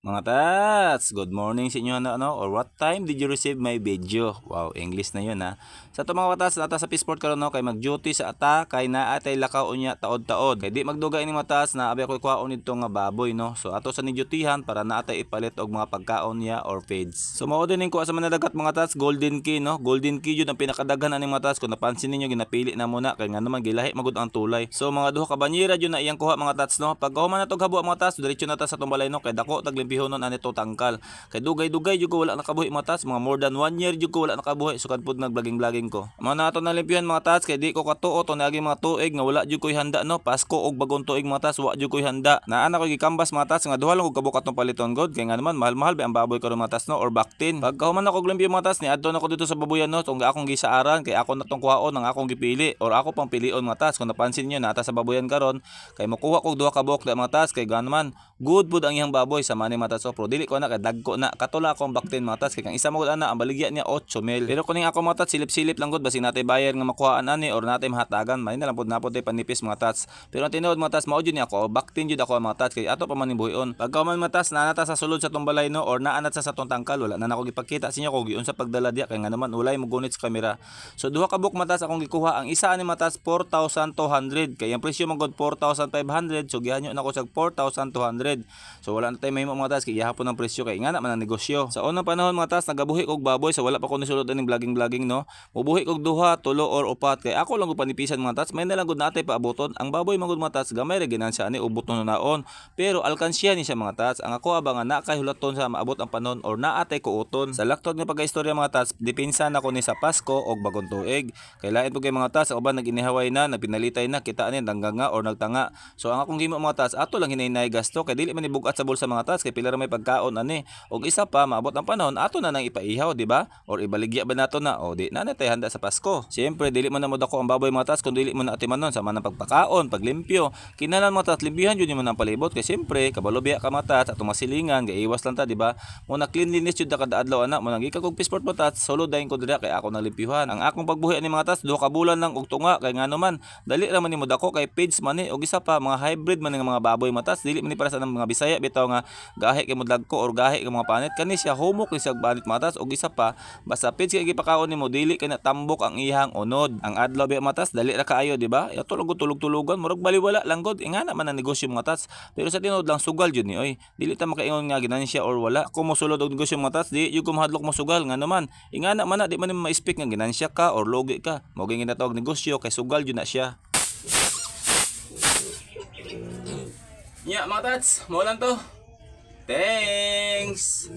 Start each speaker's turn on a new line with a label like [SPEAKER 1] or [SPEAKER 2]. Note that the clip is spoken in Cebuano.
[SPEAKER 1] Mga tats, good morning sa inyo na ano, or what time did you receive my video? Wow, English na yun ha. Sa to, mga tats, naa ta sa Pisport karon no, kay mag-duty sa ata kay naa tay lakaw unya taod-taod. Kay di magdugay ini, mga tats, na abi ako kuhaon nidto nga baboy no. So ato sa ni dutyhan para naa tay ipalit og mga pagkaon niya or feeds. So mao din ning kuha sa manadagat, mga tats, Golden Key no. Golden Key jud ang pinakadaghan ani, mga tats. Kung napansin ninyo, ginapili na muna kay nga naman gilahi magud ang tulay. So mga duha ka banyera jud na iyang kuha, mga tats no. Pag human na tog habo, mga tats, diretso na ta sa atong balay no, kay dako tag limpihonon ani to tangkal. Kay dugay-dugay jud ko wala nakabuhi, mga tats, mga more than one year jud ko wala nakabuhi sukad pud nag-vlogging-vlogging ko. Mao na ato na limpihan, mga tats, kay di ko katuo to niaging mga tuig nga wala jud ko'y handa no. Pasko og Bagong Tuig, mga tats, wa jud ko'y handa. Naa na ko gikambas, mga tats, nga duha lang og kabuok atong paliton god kay nga naman mahal-mahal ba ang baboy karon, mga tats no, or baktin. Pagkahuman ako og limpyo, mga tats, ni adto na ko dito sa babuyan no, tong akong gisaaran kay ako na tong kuhaon ang akong gipili or ako pang pilion, mga tats. Kung napansin niyo, naa ta sa babuyan karon kay mokuha kog duha ka buok da, mga tats, kay gano man good pud ang iyang baboy sa mani, mga tats. Pero dili ko na kay dagko na katula akong baktin, mga tats, kay kang isa mo ana ang baligya niya 8 mil. Pero kuning ako, mga tats, silip-silip lang gud basin natay buyer nga makuhaan ani or natay mahatagan may na lang pud napod tay panipis, mga tats. Pero ang tinuod, mga tats, mao jud ni ako baktin jud ako, mga tats, kay ato pa man ning buhion. Pagkahuman, mga tats, naa na ta sa sulod sa tong balay no or naa na sa tong tangkal. Wala na nako gipakita sa inyo kung giunsa pagdala diya kay nga naman ulay mo gunit sa kamera. So duha ka buok, mga tats, akong gikuha. Ang isa ani, mga tats, 4,200 kay ang presyo man gud 4,500, so gihanyo nako sa 4,200. So wala na tayo mahimo, mga tats, kay gihapon ang presyo kay ingana man ang negosyo. Sa unang panahon, mga tats, nagabuhi kog baboy sa wala pa ko nisulod aning vlogging vlogging no. Mubuhi kog duha, tulo or upat kay ako lang gud panipisan, mga tats. May na lang gud natay paabuton. Ang baboy man gud, mga tats, gamay ra ginansya ani, ubot no naon. Pero alkansya ni siya, mga tats. Ang ako ba nga na kay hulaton sa maabot ang panahon or naa tay kuuton. Sa laktod nga pagkaistorya, mga tats, depensa na ko ni sa Pasko og Bagong Tuig. Kay lain po kay, mga tats, ang uban nag-inihaway na, nagpinalitay na, kita ani nga or nagtanga. So ang akong gimo, mga tats, ato lang hinay gasto kay dili man ni bugat sa bulsa, mga tats, kay pila ra may pagkaon ani. Og isa pa, maabot ang panahon ato na nang ipaihaw, di ba? Or ibaligya ba nato na o di na natay handa sa Pasko. Siyempre dili man na mo dako ang baboy, mga tats, kung dili mo na atimanon sa man ang pagpakaon, paglimpyo. Kinahanglan, mga tats, limpyohan jud nimo ang palibot kay siyempre kabalo biya ka, mga tats, atong masilingan gaiwas lang ta, di ba? Mo na cleanliness jud ta kada adlaw ana. Mo nang gikan kog passport mo tats, sulod dayon ko dira kay ako nang limpyuhan. Ang akong pagbuhi ani, mga tats, 2 ka bulan lang og tunga kay ngano man dali ra man nimo dako kay feeds man ni. Og isa pa, mga hybrid man nga mga baboy, mga tats, dili man ni para sa mga Bisaya bitaw nga gahi kay mudlag ko or gahi kay mga panit. Kani siya humok ni siya banit, mga tats. Og isa pa, basta feeds kay gipakaon nimo, dili kay natambok ang iyang unod. Ang adlaw biya, mga tats, dali ra kaayo, di ba? Ato lang gud tulog-tulugan, murag baliwala lang gud. Ingana man ang negosyo, mga tats, pero sa tinuod lang sugal jud ni oy. Dili ta makaingon nga ginansya or wala. Kung mosulod og negosyo, mga tats, di jud ko mahadlok mo sugal ngano man ingana man na di man nimo ma-expect nga ginansya ka or lugi ka. Mao gyud ginatawag negosyo kay sugal jud na siya. Nya, mga tats, mao lang to. Thanks.